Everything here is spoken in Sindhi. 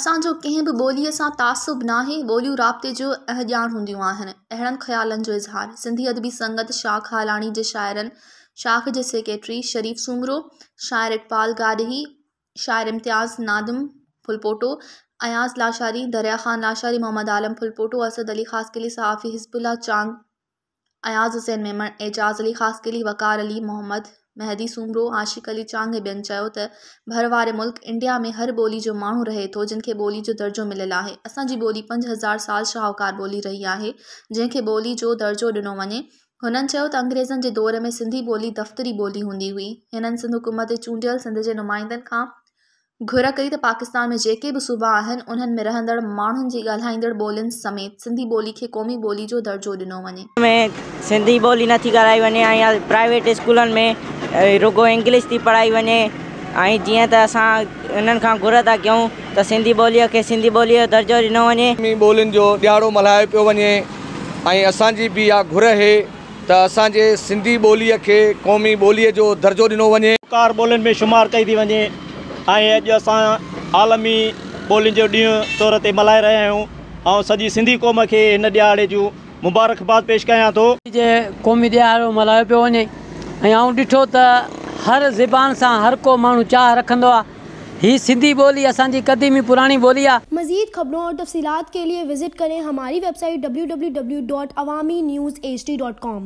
اسان جو ڪنهن به ٻوليء سان تعصب ناهي، ٻوليون رابطي جو اهڃاڻ هونديون آهن. اهڙن خيالن جو اظهار سنڌي ادبي سنگت شاخ هالاڻي جي شاعرن شاخ جي سيڪريٽري شريف سومرو، شاعر اقبال گاڏهي، شاعر امتياز نادم ڦلپوٽو، اياز لاشاري، دريا خان لاشاري، محمد عالم ڦلپوٽو، اسد علي خاصخيلي، صحافي حزب الله چانگ، اياز حسين ميمڻ، اعجاز علي خاصخيلي، وقار علي، محمد مهدي سومرو، عاشق علي چانگ ۽ ٻين چيو ته ڀر واري ملڪ انڊيا ۾ هر ٻولي جو ماڻهو رهي ٿو جن کي ٻولي جو درجو مليل آهي اسان جي ٻولي 5000 سال شاهوڪار ٻولي رهي آهي جنهن کي ٻولي جو درجو ڏنو وڃي هنن چيو ته انگريزن جي دور ۾ سنڌي ٻولي دفتري ٻولي هوندي هئي هنن سنڌ حڪومت جي چونڊيل سنڌ جي نمائندن کان گهر ڪئي ته پاڪستان ۾ جيڪي به صوبا آهن انهن ۾ رهندڙ ماڻهن جي ڳالهائيندڙ ٻولين سميت سنڌي ٻولي کي قومي ٻولي جو درجو ڏنو وڃي. ۾ سنڌي ٻولي نٿي ڳالهائي وڃي ۽ پرائيويٽ اسڪولن ۾ رڳو انگلش ٿي پڙهائي وڃي ۽ جيئن ته اسان انهن کان گهر ٿا ڪيون ته سنڌي ٻوليء کي سنڌي ٻوليء جو درجو ڏنو وڃي. قومي ٻولين جو ڏهاڙو ملهايو پيو وڃي ۽ اسان جي به اها گهر اهي ته اسان جي سنڌي ٻوليء کي قومي ٻوليء جو درجو ڏنو وڃي. شاهوڪار ٻولين ۾ شمار ڪئي ٿي وڃي ۽ اڄ اسان عالمي ٻولين جو ڏينهن طور تي ملهائي رهيا آهيون. آئون سڄي سنڌي قوم کي هن ڏهاڙي جون مبارڪباد پيش ڪيان ٿو. جي قومي ڏهاڙو ملهايو پيو وڃي ۽ آئون ڏٺو ته هر زبان سان هر ڪو ماڻهو چاهه رکندو آهي. هي سنڌي ٻولي اسان جي قديمي پراڻي ٻولي آ. مزيد خبرون اور تفصيلات کے لئے وزٽ ڪرين ھماري ويب سائيٽ www.awamiNewsHD.com.